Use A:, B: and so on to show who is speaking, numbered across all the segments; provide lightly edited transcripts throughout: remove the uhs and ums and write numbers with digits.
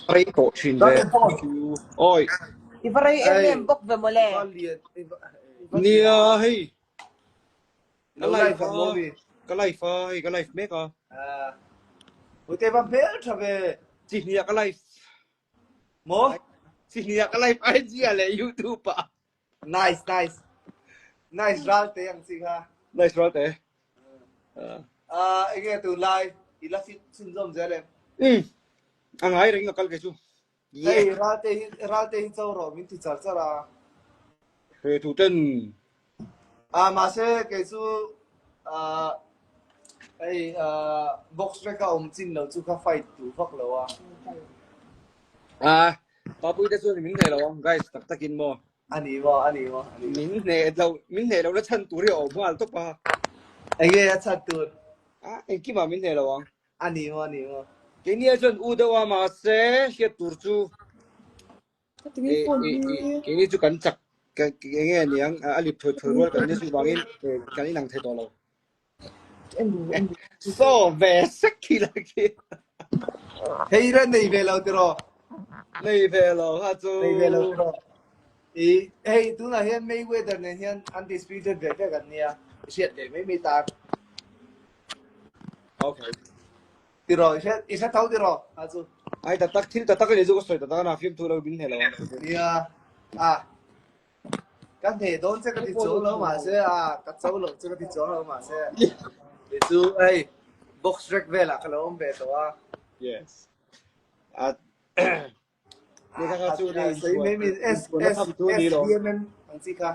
A: A rei tawh thin ve. Oi.
B: I va rei em em bawk ve mawle.
A: Nia hei. Ka live a, ka live a, hei ka live mek a.
C: Ute va hmel tha ve.
A: Chi hnia ka live.
C: Mo?
A: Chi hnia ka live IG ah leh YouTube ah.
C: Nice, nice. Nice Ralte ang chi kha.
A: Nice Ralte.
C: Ah, enge tu lai i la fit chhunzawm zel em?
A: Mm. A ngai reng a kal ke chu.
C: Hei Ralte hi Ralte hi cho rawh min ti char char a.
A: He tu ten.
C: Ah, mahse kei chu ah hei ah box rek a awm chin lo chu kha fight tu vak lo a.
A: Ah, Papui te chuan min hneh lo ang guys tak takin maw.
C: A ni maw, a ni maw, a ni.
A: Min hneh lo, min hneh lo na chhan tur hi a awm nghal tawp a.
C: Enge a chhan tur?
A: Ah, engkimah min hneh lo ang.
C: A ni maw, a ni maw.
A: Keini chuan u deuh a mahse hriat tur chu keini chu kan chak enge aniang a lip thawi thawi rual kan ni chu vangin kan inang thei tawh lo. Saw ve sek khi la khi.
C: Hei ra nei ve lo tiraw?
A: Nei ve lo ha chu.
C: Nei ve lo tiraw? I hei tunah hian Mayweather nen hian undisputed ve vek an nia. I hriat ve mai mai tan.
A: Okay.
C: Tiraw i hriat i hre tho tiraw ha chu.
A: Ai tak tak thil tak tak ani chu ka sawi tak tak ana fiamthu lo min hneh lo ang.
C: Nia. Ah. Ka hneh dawn che ka ti chuang lo mahse a ka cho lo che ka ti chuang lo mahse ti chu hei box rek velah ka lo awm ve tawh a.
A: Yes. A ni kha kha chu ni
C: sawi mai mai S S S D M M ang chi kha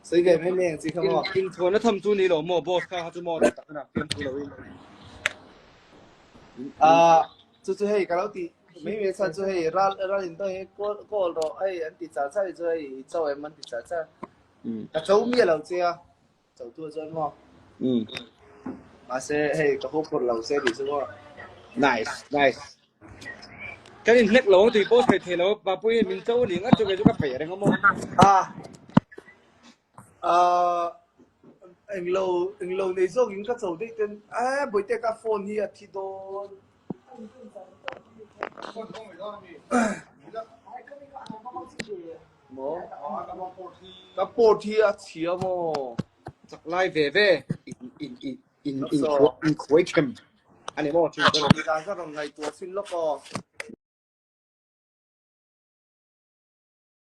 C: sawi ve mai mai ang chi kha maw.
A: Inchhuan a tham chu ni lo maw boss kha kha chu maw tak na fiam thu lo in.
C: Ah chu chu hei ka lo ti Mai mai chhan chu hei ral ral in dawn hi kawl kawl rawh hei an ti char char hi chu hei i cho em an ti char char. Ka cho miah lo che a, cho tu chuan maw. Mahse hei ka hup phur lo che tih chu maw.
A: Nice nice. Kan in hnek lo ang tih pawh sawi thei lo Papui hian min cho a ni ngat chu kei chu ka peih reng a maw.
C: Ah ah englo englo nei zawk in ka cho daih ten eh bawihte ka phone hi a thi dawn. Ka port hi a chhia maw?
A: Chak lai ve ve in in in in in in khuai khem ani maw chu
C: Zan ka rawn ngaihtuah chin lawk aw.